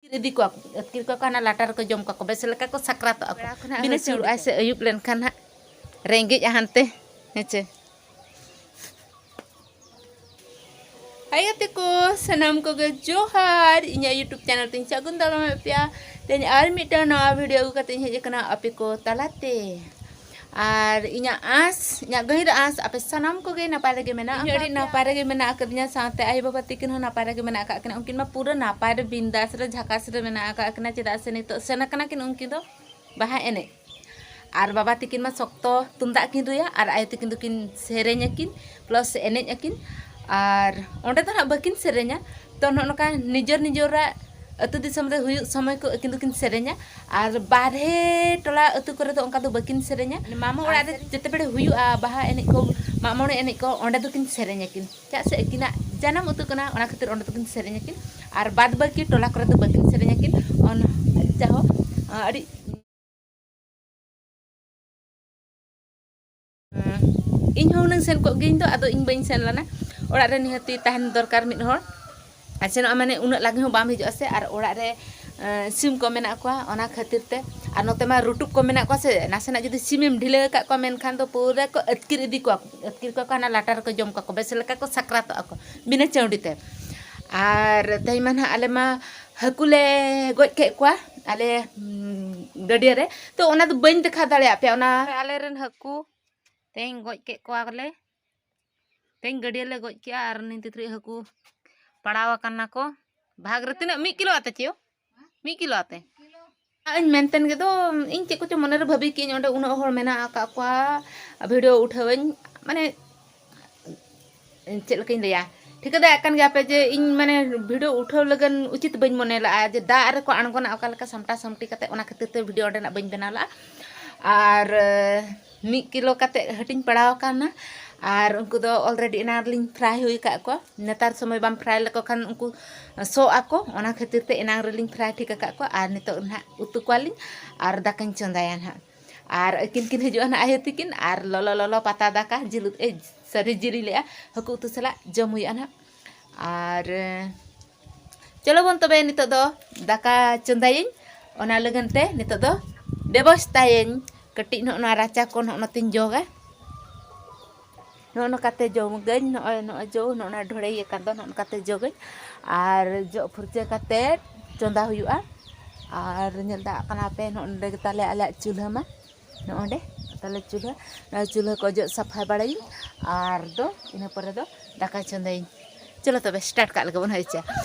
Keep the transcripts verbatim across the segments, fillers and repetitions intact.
ᱤᱫᱤ ᱠᱚᱣᱟ ᱠᱚ, ᱟᱹᱛᱠᱤᱨ ᱠᱚᱣᱟ ᱠᱚ, ᱦᱟᱱᱟ ᱞᱟᱴᱟ ᱨᱮᱠᱚ ᱡᱚᱢ ᱠᱚᱣᱟ ᱠᱚ, ᱵᱮᱥ ᱞᱮᱠᱟ ᱠᱚ ᱥᱟᱠᱨᱟᱛᱚᱜᱼᱟ ᱠᱚ᱾ ᱵᱮᱲᱟ ᱠᱷᱚᱱᱟᱜ ᱵᱤᱱᱟᱹ ᱦᱟᱹᱥᱩᱨ ᱪᱩᱨᱩᱜᱼᱟᱭ ᱥᱮ ᱟᱹᱭᱩᱵ ᱞᱮᱱᱠᱷᱟᱱ ᱦᱟᱸᱜ ᱨᱮᱸᱜᱮᱡᱼᱟ ᱦᱟᱱᱛᱮ, ᱦᱮᱸ ᱪᱮ᱾ ᱟᱭᱳ ᱛᱮᱠᱚ, ᱥᱟᱱᱟᱢ ᱠᱚᱜᱮ ᱡᱚᱦᱟᱨ, ᱤᱧᱟᱹᱜ YouTube channel ᱛᱮᱧ ᱥᱟᱹᱜᱩᱱ ᱫᱟᱨᱟᱢᱮᱫ ᱯᱮᱭᱟ᱾ ᱛᱮᱦᱮᱧ ᱟᱨ ᱢᱤᱫᱴᱟᱝ ᱱᱟᱣᱟ video ᱟᱹᱜᱩ ᱠᱟᱛᱮ ᱤᱧ ᱦᱮᱡ ᱟᱠᱟᱱᱟ ᱟᱯᱮ ᱠᱚ ᱛᱟᱞᱟᱛᱮ᱾ ᱟᱨ ᱤᱧᱟᱹᱜ ᱟᱸᱥ, ᱤᱧᱟᱹᱜ ᱜᱟᱹᱦᱤᱨ ᱟᱸᱥ, ᱟᱯᱮ ᱥᱟᱱᱟᱢ ᱠᱚᱜᱮ ᱱᱟᱯᱟᱭ ᱨᱮᱜᱮ ᱢᱮᱱᱟᱜ ᱤᱧ ᱦᱚᱸ ᱟᱹᱰᱤ ᱟᱠᱟᱫ ᱱᱟᱯᱟᱭ ᱯᱮᱭᱟ᱾ ᱨᱮᱜᱮ ᱢᱮᱱᱟᱜ ᱟᱠᱟᱫᱤᱧᱟ, ᱥᱟᱶᱛᱮ ᱟᱭᱳ ᱵᱟᱵᱟ ᱛᱤᱠᱤᱱ ᱦᱚᱸ ᱱᱟᱯᱟᱭ ᱨᱮᱜᱮ ᱢᱮᱱᱟᱜ ᱟᱠᱟᱫ ᱠᱤᱱᱟ᱾ ᱩᱱᱠᱤᱱ ᱢᱟ ᱯᱩᱨᱟᱹ ᱱᱟᱯᱟᱭ ᱨᱮ, ᱵᱤᱱᱫᱟᱥ ᱨᱮ, ᱡᱷᱟᱠᱟᱥ ᱨᱮ ᱢᱮᱱᱟᱜ ᱟᱠᱟᱫ ᱠᱤᱱᱟ, ᱪᱮᱫᱟᱜ ᱥᱮ ᱱᱤᱛᱚᱜ ᱥᱮᱱ ᱟᱠᱟᱱᱟ ᱠᱤᱱ ᱩᱱᱠᱤᱱ ᱫᱚ ᱵᱟᱦᱟ ᱮᱱᱮᱡ᱾ ᱟᱨ ᱵᱟᱵᱟ ᱛᱤᱠᱤᱱ ᱢᱟ ᱥᱚᱠᱛᱚ ᱛᱩᱢᱫᱟᱜ ᱠᱤᱱ ᱨᱩᱭᱟ ᱟᱨ ᱟᱭᱳ ᱛᱤᱠᱤᱱ ᱫᱚᱠᱤᱱ ᱥᱮᱨᱮᱧ ᱟᱹᱠᱤᱱ, plus ᱮᱱᱮᱡ ᱟᱹᱠᱤᱱ᱾ ᱟᱨ ᱚᱸᱰᱮ ᱫᱚ ᱱᱟᱦᱟᱜ ᱵᱟᱹᱠᱤᱱ ᱥᱮᱨᱮᱧᱟ, ᱛᱚ ᱱᱚᱜᱼᱚ ᱱᱚᱝᱠᱟ ᱱᱤᱡᱮᱨ ᱱᱤᱡᱮᱨᱟᱜ ᱟᱹᱛᱩ ᱫᱤᱥᱚᱢ ᱨᱮ ᱦᱩᱭᱩᱜ ᱥᱚᱢᱚᱭ ᱠᱚ ᱟᱹᱠᱤᱱ ᱫᱚᱠᱤᱱ ᱥᱮᱨᱮᱧᱟ᱾ ᱟᱨ ᱵᱟᱨᱦᱮ ᱴᱚᱞᱟ ᱟᱹᱛᱩ ᱠᱚᱨᱮ ᱫᱚ ᱚᱱᱠᱟ ᱫᱚ ᱵᱟᱹᱠᱤᱱ ᱥᱮᱨᱮᱧᱟ᱾ ᱢᱟᱢᱟ ᱚᱲᱟᱜ ᱨᱮ ᱡᱮᱛᱮ ᱵᱮᱲᱮ ᱦᱩᱭᱩᱜᱼᱟ ᱵᱟᱦᱟ ᱮᱱᱮᱡ ᱠᱚ, ᱢᱟᱜ ᱢᱚᱬᱮ ᱮᱱᱮᱡ ᱠᱚ, ᱚᱸᱰᱮ ᱫᱚᱠᱤᱱ ᱥᱮᱨᱮᱧ ᱟᱹᱠᱤᱱ, ᱪᱮᱫᱟᱜ ᱥᱮ ᱟᱹᱠᱤᱱᱟᱜ ᱡᱟᱱᱟᱢ ᱟᱹᱛᱩ ᱠᱟᱱᱟ, ᱚᱱᱟ ᱠᱷᱟᱹᱛᱤᱨ ᱚᱸᱰᱮ ᱫᱚᱠᱤᱱ ᱥᱮᱨᱮᱧ ᱟᱹᱠᱤᱱ᱾ ᱟᱨ ᱵᱟᱫ ᱵᱟᱹᱠᱤ ᱴᱚᱞᱟ ᱠᱚᱨᱮ ᱫᱚ ᱵᱟᱹᱠᱤᱱ ᱥᱮᱨᱮᱧ ᱟᱹᱠᱤᱱ᱾ ᱚᱱ-, ᱡᱟᱦᱳ, ᱟᱹᱰᱤ ᱦᱮᱸ, ᱤᱧ ᱦᱚᱸ ᱦᱩᱱᱟᱹᱝ ᱥᱮᱱ ᱠᱚᱜ ᱜᱤᱭᱟᱹᱧ ᱫᱚ, ᱟᱫᱚ ᱤᱧ ᱵᱟᱹᱧ ᱥᱮᱱ ᱞᱮᱱᱟ᱾ ᱚᱲᱟᱜ ᱨᱮ ᱱᱤᱦᱟᱹᱛᱤ ᱛᱟᱦᱮᱱ ᱫᱚᱨᱠᱟᱨ ᱢᱤᱫ ᱦᱚᱲ᱾ ᱟᱨ ᱥᱮᱱᱚᱜᱼᱟ ᱢᱟᱱᱮ ᱩᱱᱟᱹᱜ ᱞᱟᱜᱮ ᱦᱚᱸ ᱵᱟᱢ ᱦᱤᱡᱩᱜᱼᱟ ᱥᱮ, ᱟᱨ ᱚᱲᱟᱜ ᱨᱮ, ᱮᱸ, ᱥᱤᱢ ᱠᱚ ᱢᱮᱱᱟᱜ ᱠᱚᱣᱟ, ᱚᱱᱟ ᱠᱷᱟᱹᱛᱤᱨ ᱛᱮ᱾ ᱟᱨ ᱱᱚᱛᱮ ᱢᱟ ᱨᱩᱴᱩᱠ ᱠᱚ ᱢᱮᱱᱟᱜ ᱠᱚᱣᱟ ᱥᱮ, ᱱᱟᱥᱮᱱᱟᱜ ᱡᱩᱫᱤ ᱥᱤᱢᱮᱢ ᱰᱷᱤᱞᱟᱹ ᱟᱠᱟᱫ ᱠᱚᱣᱟ, ᱢᱮᱱᱠᱷᱟᱱ ᱫᱚ ᱯᱩᱨᱟᱹ ᱠᱚ ᱟᱹᱛᱠᱤᱨ ᱤᱫᱤ ᱠᱚᱣᱟ, ᱟᱹᱛᱠᱤᱨ ᱠᱚᱣᱟ ᱠᱚ, ᱦᱟᱱᱟ ᱞᱟᱴᱟ ᱨᱮᱠᱚ ᱡᱚᱢ ᱠᱚᱣᱟ ᱠᱚ, ᱵᱮᱥ ᱞᱮᱠᱟ ᱠᱚ ᱥᱟᱠᱨᱟᱛᱚᱜᱼᱟ ᱠᱚ ᱵᱤᱱᱟᱹ ᱪᱟᱹᱣᱰᱤ ᱛᱮ᱾ ᱟᱨ ᱛᱮᱦᱮᱧ ᱢᱟ ᱱᱟᱦᱟᱜ ᱟᱞᱮ ᱢᱟ ᱦᱟᱹᱠᱩ ᱞᱮ ᱜᱚᱡ ᱠᱮᱫ ᱠᱚᱣᱟ ᱟᱞᱮ, ᱩᱸ, ᱜᱟᱹᱰᱭᱟᱹ ᱨᱮ᱾ ᱛᱚ ᱚᱱᱟ ᱫᱚ ᱵᱟᱹᱧ ᱫᱮᱠᱷᱟᱣ ᱫᱟᱲᱮᱭᱟᱜ ᱯᱮᱭᱟ, ᱚᱱᱟ ᱟᱞᱮ ᱨᱮᱱ ᱦᱟᱹᱠᱩ ᱛᱮᱦᱮᱧ ᱜᱚᱡ ᱠᱮᱫ ᱠᱚᱣᱟ ᱞᱮ᱾ ᱛᱮᱦᱮᱧ ᱜᱟᱹᱰᱭᱟᱹ ᱞᱮ ᱜᱚᱡ ᱠᱮᱜᱼᱟ ᱟᱨ ᱱᱤᱛ ᱛᱤᱛᱨᱤ ᱦᱟᱹᱠᱩ ᱯᱟᱲᱟᱣ ᱟᱠᱟᱱᱟ ᱠᱚ᱾ ᱵᱷᱟᱜᱽ ᱨᱮ ᱛᱤᱱᱟᱹᱜ? ᱢᱤᱫ ᱠᱤᱞᱳ ᱟᱛᱮ ᱪᱮᱭᱳ? ᱢᱤᱫ ᱠᱤᱞᱳ ᱟᱛᱮ? ᱤᱧ ᱢᱮᱱᱛᱮᱱ ᱜᱮ ᱫᱚ, ᱤᱧ ᱪᱮᱫ ᱠᱚᱪᱚ ᱢᱚᱱᱮᱨᱮ ᱵᱷᱟᱹᱵᱤ ᱠᱮᱜᱼᱟᱹᱧ, ᱚᱸᱰᱮ ᱩᱱᱟᱹᱜ ᱦᱚᱲ ᱢᱮᱱᱟᱜ ᱟᱠᱟᱫ ᱠᱚᱣᱟ, video ᱩᱴᱷᱟᱹᱣᱟᱹᱧ, ᱢᱟᱱᱮ, ᱪᱮᱫ ᱞᱮᱠᱟᱧ ᱞᱟᱹᱭᱟ, ᱴᱷᱤᱠᱟᱹ ᱫᱟᱲᱮᱭᱟᱜ ᱠᱟᱱ ᱜᱮᱭᱟ ᱯᱮ ᱡᱮ ᱤᱧ, ᱢᱟᱱᱮ, video ᱩᱴᱷᱟᱹᱣ ᱞᱟᱹᱜᱤᱫ ᱩᱪᱤᱛ ᱵᱟᱹᱧ ᱢᱚᱱᱮ ᱞᱟᱜᱼᱟ ᱡᱮ ᱫᱟᱜ ᱨᱮᱠᱚ ᱟᱬᱜᱚᱱᱟ ᱚᱠᱟ ᱞᱮᱠᱟ ᱥᱟᱢᱴᱟᱣ ᱥᱟᱢᱴᱤ ᱠᱟᱛᱮ, ᱚᱱᱟ ᱠᱷᱟᱹᱛᱤᱨ ᱛᱮ video ᱚᱸᱰᱮᱱᱟᱜ ᱵᱟᱹᱧ ᱵᱮᱱᱟᱣ ᱞᱟᱜᱼᱟ᱾ ᱟᱨ, ᱢᱤᱫ ᱠᱤᱞᱳ ᱠᱟᱛᱮ ᱦᱟᱹᱴᱤᱧ ᱯᱟᱲᱟᱣ ᱟᱠᱟᱱᱟ᱾ ᱟᱨ ᱩᱱᱠᱩ ᱫᱚ already ᱮᱱᱟᱝ ᱨᱮᱞᱤᱧ fry ᱦᱩᱭ ᱟᱠᱟᱫ ᱠᱚᱣᱟ᱾ ᱱᱮᱛᱟᱨ ᱥᱚᱢᱚᱭ ᱵᱟᱢ fry ᱞᱮᱠᱚ ᱠᱷᱟᱱ ᱩᱱᱠᱩ ᱥᱚᱜ ᱟᱠᱚ, ᱚᱱᱟ ᱠᱷᱟᱹᱛᱤᱨ ᱛᱮ ᱮᱱᱟᱝ ᱨᱮᱞᱤᱧ fry ᱴᱷᱤᱠ ᱟᱠᱟᱫ ᱠᱚᱣᱟ᱾ ᱟᱨ ᱱᱤᱛᱚᱜ ᱱᱟᱦᱟᱜ ᱩᱛᱩ ᱠᱚᱣᱟᱞᱤᱧ ᱟᱨ ᱫᱟᱠᱟᱧ ᱪᱚᱸᱫᱟᱭᱟ ᱱᱟᱦᱟᱜ᱾ ᱟᱨ ᱟᱹᱠᱤᱱ ᱠᱤᱱ ᱦᱤᱡᱩᱜᱼᱟ ᱱᱟᱦᱟᱜ ᱟᱭᱳ ᱛᱤᱠᱤᱱ, ᱟᱨ ᱞᱚᱞᱚ ᱞᱚᱞᱚ ᱯᱟᱛᱟ ᱫᱟᱠᱟ, ᱡᱤᱞ ᱩᱛᱩ, ᱮ, sorry, ᱡᱤᱞᱤᱧ ᱞᱟᱹᱭᱮᱫᱼᱟ, ᱦᱟᱹᱠᱩ ᱩᱛᱩ ᱥᱟᱞᱟᱜ ᱡᱚᱢ ᱦᱩᱭᱩᱜᱼᱟ ᱱᱟᱦᱟᱜ᱾ ᱟᱨ, ᱮ, ᱪᱚᱞᱚ ᱵᱚᱱ ᱛᱚᱵᱮ ᱱᱤᱛᱚᱜ ᱫᱚ ᱫᱟᱠᱟ ᱪᱚᱸᱫᱟᱭᱟᱹᱧ᱾ ᱚᱱᱟ ᱞᱟᱹᱜᱤᱫ ᱛᱮ ᱱᱤᱛᱚᱜ ᱫᱚ ᱵᱮᱵᱚᱥᱛᱟᱭᱟᱹᱧ᱾ ᱠᱟᱹᱴᱤᱡ ᱱᱚᱜᱼᱚ ᱱᱚᱣᱟ ᱨᱟᱪᱟ ᱠᱚ ᱱᱚᱜᱼᱚ ᱱᱚᱛᱮᱧ ᱡᱚᱜᱟ᱾ ᱱᱚᱜᱼᱚ ᱱᱚᱝᱠᱟᱛᱮ ᱡᱚᱜᱟᱹᱧ, ᱱᱚᱜᱼᱚᱭ ᱱᱚᱜᱼᱚᱭ ᱡᱚ ᱱᱚᱜᱼᱚ ᱱᱚᱣᱟ ᱰᱷᱚᱲᱮᱭ ᱟᱠᱟᱱ ᱫᱚ ᱱᱚᱜᱼᱚ ᱱᱚᱝᱠᱟᱛᱮ ᱡᱚᱜᱟᱹᱧ᱾ ᱟᱨ ᱡᱚᱜ ᱯᱷᱩᱨᱪᱟᱹ ᱠᱟᱛᱮ ᱪᱚᱸᱫᱟ ᱦᱩᱭᱩᱜᱼᱟ᱾ ᱟᱨ ᱧᱮᱞ ᱫᱟᱲᱮᱭᱟᱜ ᱠᱟᱱᱟ ᱯᱮ, ᱱᱚᱜᱼᱚ ᱱᱚᱰᱮ ᱜᱮ ᱛᱟᱞᱮ ᱟᱞᱮᱭᱟᱜ ᱪᱩᱞᱦᱟᱹ ᱢᱟ᱾ ᱱᱚᱜᱼᱚ ᱱᱚᱰᱮ ᱛᱟᱞᱮ ᱪᱩᱞᱦᱟᱹ, ᱱᱚᱣᱟ ᱪᱩᱞᱦᱟᱹ ᱠᱚ ᱚᱡᱚᱜ ᱥᱟᱯᱷᱟ ᱵᱟᱲᱟᱭᱟᱹᱧ᱾ ᱟᱨ ᱫᱚ ᱤᱱᱟᱹ ᱯᱚᱨᱮ ᱫᱚ ᱫᱟᱠᱟ ᱪᱚᱸᱫᱟᱭᱟᱹᱧ᱾ ᱪᱚᱞᱚ ᱛᱚᱵᱮ start ᱠᱟᱜ ᱞᱮᱜᱮ ᱵᱚᱱ, ᱦᱳᱭ ᱪᱮ᱾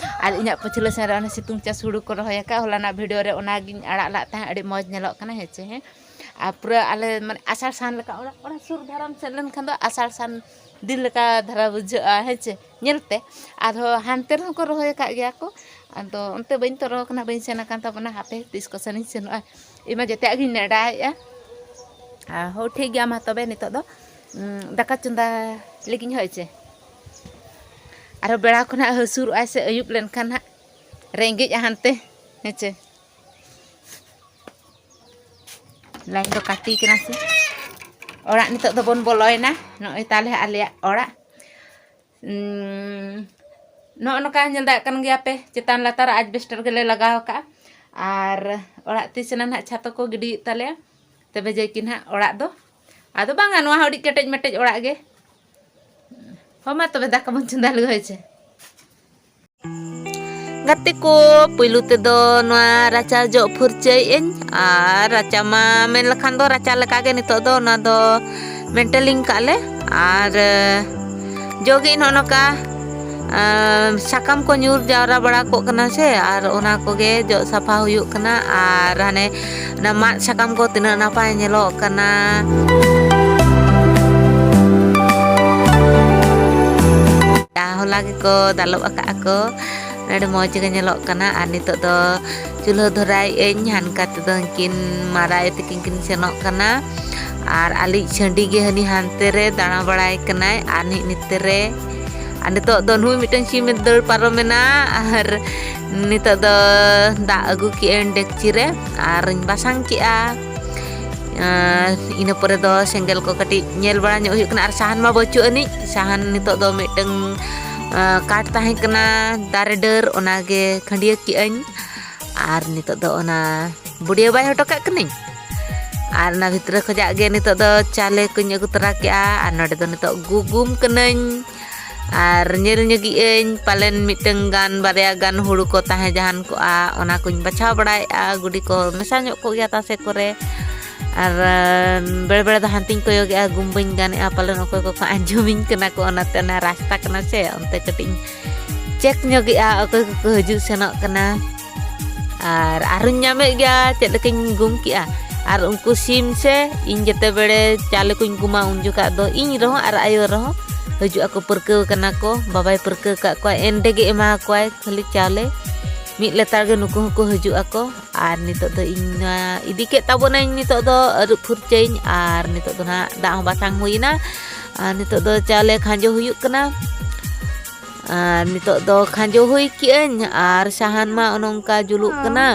ᱟᱨ ᱤᱧᱟᱹᱜ ᱯᱟᱹᱪᱷᱞᱟᱹ ᱥᱮᱱ ᱨᱮ ᱚᱱᱟ ᱥᱤᱛᱩᱝ ᱪᱟ ᱦᱩᱲᱩ ᱠᱚ ᱨᱚᱦᱚᱭ ᱟᱠᱟᱫ, ᱦᱚᱞᱟᱱᱟᱜ video ᱨᱮ ᱚᱱᱟᱜᱤᱧ ᱟᱲᱟᱜ ᱞᱟᱜ ᱛᱟᱦᱮᱸᱫ, ᱟᱹᱰᱤ ᱢᱚᱡᱽ ᱧᱮᱞᱚᱜ ᱠᱟᱱᱟ, ᱦᱮᱸ ᱪᱮ, ᱦᱮᱸ᱾ ᱟᱨ ᱯᱩᱨᱟᱹ ᱟᱞᱮ ᱢᱟᱱᱮ ᱟᱥᱟᱲ ᱥᱟᱱ ᱞᱮᱠᱟ ᱚᱲᱟᱜ, ᱚᱲᱟᱜ ᱥᱩᱨ ᱫᱷᱟᱨᱟᱢ ᱥᱮᱱ ᱞᱮᱱᱠᱷᱟᱱ ᱫᱚ ᱟᱥᱟᱲ ᱥᱟᱱ ᱫᱤᱱ ᱞᱮᱠᱟ ᱫᱷᱟᱨᱟ ᱵᱩᱡᱷᱟᱹᱜᱼᱟ, ᱦᱮᱸ ᱪᱮ, ᱧᱮᱞᱛᱮ᱾ ᱟᱨᱦᱚᱸ ᱦᱟᱱᱛᱮ ᱨᱮᱦᱚᱸ ᱠᱚ ᱨᱚᱦᱚᱭ ᱟᱠᱟᱫ ᱜᱮᱭᱟ ᱠᱚ, ᱟᱫᱚ ᱚᱱᱛᱮ ᱵᱟᱹᱧ ᱛᱚᱨᱚ ᱟᱠᱟᱱᱟ, ᱵᱟᱹᱧ ᱥᱮᱱ ᱟᱠᱟᱱ ᱛᱟᱵᱚᱱᱟ᱾ ᱦᱟᱯᱮ ᱛᱤᱥ ᱠᱚ ᱥᱮᱱᱤᱧ ᱥᱮᱱᱚᱜᱼᱟ, ᱤᱧ ᱢᱟ ᱡᱮᱛᱮᱭᱟᱜ ᱜᱤᱧ ᱱᱮᱰᱟᱭᱮᱫᱼᱟ᱾ ᱟᱨ ᱦᱳ, ᱴᱷᱤᱠ ᱜᱮᱭᱟ, ᱢᱟ ᱛᱚᱵᱮ ᱱᱤᱛᱚᱜ ᱫᱚ, ᱩᱸ, ᱫᱟᱠᱟ ᱪᱚᱸᱫᱟ ᱞᱟᱹᱜᱤᱫ, ᱦᱳᱭ ᱪᱮ᱾ ᱟᱨᱦᱚᱸ ᱵᱮᱲᱟ ᱠᱷᱚᱱᱟᱜ ᱦᱟᱹᱥᱩᱨᱚᱜᱼᱟᱭ ᱥᱮ ᱟᱹᱭᱩᱵ ᱞᱮᱱᱠᱷᱟᱱ ᱦᱟᱸᱜ ᱨᱮᱸᱜᱮᱡᱼᱟ ᱦᱟᱱᱛᱮ, ᱦᱮᱸ ᱪᱮ᱾ ᱞᱟᱭᱤᱱ ᱫᱚ ᱠᱟᱹᱴᱤ ᱠᱟᱱᱟ ᱥᱮ᱾ ᱚᱲᱟᱜ ᱱᱤᱛᱚᱜ ᱫᱚᱵᱚᱱ ᱵᱚᱞᱚᱭᱮᱱᱟ᱾ ᱱᱚᱜᱼᱚᱭ ᱛᱟᱞᱮ ᱟᱞᱮᱭᱟᱜ ᱚᱲᱟᱜ᱾ ᱩᱸ, ᱱᱚᱜᱼᱚ ᱱᱚᱝᱠᱟ ᱧᱮᱞ ᱫᱟᱲᱮᱭᱟᱜ ᱠᱟᱱ ᱜᱮᱭᱟ ᱯᱮ, ᱪᱮᱛᱟᱱ ᱞᱟᱛᱟᱨ ᱟᱡᱽᱵᱮᱥᱴᱟᱨ ᱜᱮᱞᱮ ᱞᱟᱜᱟᱣ ᱟᱠᱟᱫᱼᱟ᱾ ᱟᱨ ᱚᱲᱟᱜ ᱛᱤᱥ ᱮᱱᱟ ᱱᱟᱦᱟᱜ ᱪᱷᱟᱛᱚ ᱠᱚ ᱜᱤᱰᱤᱭᱮᱫ ᱛᱟᱞᱮᱭᱟ, ᱛᱚᱵᱮ ᱡᱮ ᱠᱤ ᱱᱟᱦᱟᱜ ᱚᱲᱟᱜ ᱫᱚ᱾ ᱟᱫᱚ ᱵᱟᱝᱟ, ᱱᱚᱣᱟ ᱦᱚᱸ ᱟᱹᱰᱤ ᱠᱮᱴᱮᱡ ᱢᱮᱴᱮᱡ ᱚᱲᱟᱜ ᱜᱮ᱾ ᱦᱚᱸ, ᱢᱟ ᱛᱚᱵᱮ ᱫᱟᱠᱟ ᱵᱚᱱ ᱪᱚᱸᱫᱟ ᱞᱮᱜᱮ, ᱦᱳᱭ ᱪᱮ᱾ ᱜᱟᱛᱮ ᱠᱚ, ᱯᱩᱭᱞᱩ ᱛᱮᱫᱚ ᱱᱚᱣᱟ ᱨᱟᱪᱟ ᱡᱚᱜ ᱯᱷᱩᱨᱪᱟᱹᱭᱮᱫ ᱟᱹᱧ᱾ ᱟᱨ ᱨᱟᱪᱟ ᱢᱟ ᱢᱮᱱ ᱞᱮᱠᱷᱟᱱ ᱫᱚ ᱨᱟᱪᱟ ᱞᱮᱠᱟᱜᱮ ᱱᱤᱛᱚᱜ ᱫᱚ ᱚᱱᱟ ᱫᱚ ᱢᱮᱱᱴᱮᱞᱤᱝ ᱠᱟᱜ ᱞᱮ᱾ ᱟᱨ ᱡᱚᱜᱮ ᱱᱚᱜᱼᱚ ᱱᱚᱝᱠᱟ, ᱟᱨ ᱥᱟᱠᱟᱢ ᱠᱚ ᱧᱩᱨ ᱡᱟᱣᱨᱟ ᱵᱟᱲᱟ ᱠᱚᱜ ᱠᱟᱱᱟ ᱥᱮ, ᱟᱨ ᱚᱱᱟ ᱠᱚᱜᱮ ᱡᱚᱜ ᱥᱟᱯᱷᱟ ᱦᱩᱭᱩᱜ ᱠᱟᱱᱟ᱾ ᱟᱨ ᱦᱟᱱᱮ ᱚᱱᱟ ᱢᱟᱫ ᱥᱟᱠᱟᱢ ᱠᱚ ᱛᱤᱱᱟᱹᱜ ᱱᱟᱯᱟᱭ ᱧᱮᱞᱚᱜ ᱠᱟᱱᱟ᱾ ᱦᱚᱞᱟ ᱜᱮᱠᱚ ᱫᱟᱞᱚᱵ ᱟᱠᱟᱫᱼᱟ ᱠᱚ, ᱟᱹᱰᱤ ᱢᱚᱡᱽ ᱜᱮ ᱧᱮᱞᱚᱜ ᱠᱟᱱᱟ᱾ ᱟᱨ ᱱᱤᱛᱚᱜ ᱫᱚ ᱪᱩᱞᱦᱟᱹ ᱫᱷᱚᱨᱟᱭᱮᱫ ᱟᱹᱧ, ᱦᱟᱱᱠᱟ ᱛᱮᱫᱚ ᱩᱱᱠᱤᱱ ᱢᱟᱨᱟᱭ ᱛᱟᱹᱠᱤᱱ ᱠᱤᱱ ᱥᱮᱱᱚᱜ ᱠᱟᱱᱟ᱾ ᱟᱨ ᱟᱞᱮᱭᱤᱡ ᱥᱟᱺᱰᱤ ᱜᱮ ᱦᱟᱹᱱᱤ ᱦᱟᱱᱛᱮ ᱨᱮ ᱫᱟᱬᱟ ᱵᱟᱲᱟᱭ ᱠᱟᱱᱟᱭ, ᱟᱨ ᱱᱤᱡ ᱱᱤᱛᱮ ᱨᱮ᱾ ᱟᱨ ᱱᱤᱛᱚᱜ ᱫᱚ ᱱᱩᱭ ᱢᱤᱫᱴᱟᱝ ᱥᱤᱢᱮ ᱫᱟᱹᱲ ᱯᱟᱨᱚᱢᱮᱱᱟ᱾ ᱟᱨ ᱱᱤᱛᱚᱜ ᱫᱚ ᱫᱟᱜ ᱟᱹᱜᱩ ᱠᱮᱜᱼᱟᱹᱧ ᱰᱮᱠᱪᱤ ᱨᱮ, ᱟᱨᱤᱧ ᱵᱟᱥᱟᱝ ᱠᱮᱜᱼᱟ᱾ ᱟᱨ ᱤᱱᱟᱹ ᱯᱚᱨᱮ ᱫᱚ ᱥᱮᱸᱜᱮᱞ ᱠᱚ ᱠᱟᱹᱴᱤᱡ ᱧᱮᱞ ᱵᱟᱲᱟ ᱧᱚᱜ ᱦᱩᱭᱩᱜ ᱠᱟᱱᱟ᱾ ᱟᱨ ᱥᱟᱦᱟᱱ ᱢᱟ ᱵᱟᱹᱪᱩᱜ ᱟᱹᱱᱤᱡ, ᱥᱟᱦᱟᱱ ᱱᱤᱛᱚᱜ ᱫᱚ ᱢᱤᱫᱴᱟᱝ ᱟᱸ, ᱠᱟᱴ ᱛᱟᱦᱮᱸ ᱠᱟᱱᱟ, ᱫᱟᱨᱮ ᱰᱟᱹᱨ, ᱚᱱᱟᱜᱮ ᱠᱷᱟᱹᱱᱰᱭᱟᱹ ᱠᱮᱜᱼᱟᱹᱧ᱾ ᱟᱨ ᱱᱤᱛᱚᱜ ᱫᱚ ᱚᱱᱟ ᱵᱩᱰᱤᱭᱟᱹ ᱵᱟᱭ ᱦᱚᱴᱚ ᱠᱟᱜ ᱠᱟᱹᱱᱟᱹᱧ᱾ ᱟᱨ ᱚᱱᱟ ᱵᱷᱤᱛᱨᱤ ᱠᱷᱚᱡᱟᱜ ᱜᱮ ᱱᱤᱛᱚᱜ ᱫᱚ ᱪᱟᱣᱞᱮ ᱠᱚᱧ ᱟᱹᱜᱩ ᱛᱚᱨᱟ ᱠᱮᱜᱼᱟ᱾ ᱟᱨ ᱱᱚᱰᱮ ᱫᱚ ᱱᱤᱛᱚᱜ ᱜᱩᱜᱩᱢ ᱠᱟᱹᱱᱟᱹᱧ᱾ ᱟᱨ ᱧᱮᱞ ᱧᱚᱜᱮᱜ ᱟᱹᱧ, ᱯᱟᱞᱮᱱ ᱢᱤᱫᱴᱟᱝ ᱜᱟᱱ, ᱵᱟᱨᱭᱟ ᱜᱟᱱ ᱦᱩᱲᱩ ᱠᱚ ᱛᱟᱦᱮᱸ ᱡᱟᱦᱟᱱ ᱠᱚᱜᱼᱟ, ᱚᱱᱟ ᱠᱚᱧ ᱵᱟᱪᱷᱟᱣ ᱵᱟᱲᱟᱭᱮᱜᱼᱟ᱾ ᱜᱩᱰᱤ ᱠᱚ ᱢᱮᱥᱟ ᱧᱚᱜ ᱠᱚᱜ ᱜᱮᱭᱟ ᱛᱟᱥᱮ ᱠᱚᱨᱮ᱾ ᱟᱨ, ᱟᱸ, ᱵᱮᱲᱮ ᱵᱮᱲᱮ ᱫᱚ ᱦᱟᱱᱛᱮᱧ ᱠᱚᱭᱚᱜᱮᱜᱼᱟ, ᱜᱩᱢ ᱵᱟᱹᱧ ᱜᱟᱱᱮᱜᱼᱟ, ᱯᱟᱞᱮᱱ ᱚᱠᱚᱭ ᱠᱚᱠᱚ ᱟᱸᱡᱚᱢᱤᱧ ᱠᱟᱱᱟ ᱠᱚ, ᱚᱱᱟᱛᱮ ᱚᱱᱟ ᱨᱟᱥᱛᱟ ᱠᱟᱱᱟ ᱥᱮ, ᱚᱱᱛᱮ ᱠᱟᱹᱴᱤᱡ ᱤᱧ ᱪᱮᱠ ᱧᱚᱜᱮᱜᱼᱟ, ᱚᱠᱚᱭ ᱠᱚᱠᱚ ᱦᱤᱡᱩᱜ ᱥᱮᱱᱚᱜ ᱠᱟᱱᱟ᱾ ᱟᱨ ᱟᱨᱦᱚᱸᱧ ᱧᱟᱢᱮᱫ ᱜᱮᱭᱟ ᱪᱮᱫ ᱞᱮᱠᱟᱧ ᱜᱩᱢ ᱠᱮᱜᱼᱟ᱾ ᱟᱨ ᱩᱱᱠᱩ ᱥᱤᱢ ᱥᱮ ᱤᱧ ᱡᱮᱛᱮ ᱵᱮᱲᱮ ᱪᱟᱣᱞᱮ ᱠᱚᱧ ᱜᱩᱢᱟ, ᱩᱱ ᱡᱚᱠᱷᱟᱜ ᱫᱚ ᱤᱧ ᱨᱮᱦᱚᱸ ᱟᱨ ᱟᱭᱳ ᱨᱮᱦᱚᱸ ᱦᱤᱡᱩᱜ ᱟᱠᱚ, ᱯᱟᱹᱨᱠᱟᱹᱣ ᱠᱟᱱᱟ ᱠᱚ, ᱵᱟᱵᱟᱭ ᱯᱟᱹᱨᱠᱟᱹᱣ ᱠᱟᱜ ᱠᱚᱣᱟ, ᱮᱱ ᱨᱮᱜᱮ ᱮᱢᱟ ᱠᱚᱣᱟᱭ ᱠᱷᱟᱹᱞᱤ ᱪᱟᱣᱞᱮ᱾ ᱢᱤᱫ ᱞᱮᱛᱟᱲ ᱜᱮ ᱱᱩᱠᱩ ᱦᱚᱸᱠᱚ ᱦᱤᱡᱩᱜ ᱟᱠᱚ᱾ ᱟᱨ ᱱᱤᱛᱚᱜ ᱫᱚ ᱤᱧ ᱱᱚᱣᱟ ᱤᱫᱤ ᱠᱮᱫ ᱛᱟᱵᱚᱱᱟᱹᱧ, ᱱᱤᱛᱚᱜ ᱫᱚ ᱟᱹᱨᱩᱵ ᱯᱷᱩᱨᱪᱟᱹᱭᱟᱹᱧ᱾ ᱟᱨ ᱱᱤᱛᱚᱜ ᱫᱚ ᱱᱟᱦᱟᱜ ᱫᱟᱜ ᱦᱚᱸ ᱵᱟᱥᱟᱝ ᱦᱩᱭᱮᱱᱟ᱾ ᱟᱨ ᱱᱤᱛᱚᱜ ᱫᱚ ᱪᱟᱣᱞᱮ ᱠᱷᱟᱸᱡᱚ ᱦᱩᱭᱩᱜ ᱠᱟᱱᱟ᱾ ᱟᱨ ᱱᱤᱛᱚᱜ ᱫᱚ ᱠᱷᱟᱸᱡᱚ ᱦᱩᱭ ᱠᱮᱜᱼᱟᱹᱧ ᱟᱨ ᱥᱟᱦᱟᱱ ᱢᱟ ᱚᱱᱮ ᱚᱱᱠᱟ ᱡᱩᱞᱩᱜ ᱠᱟᱱᱟ᱾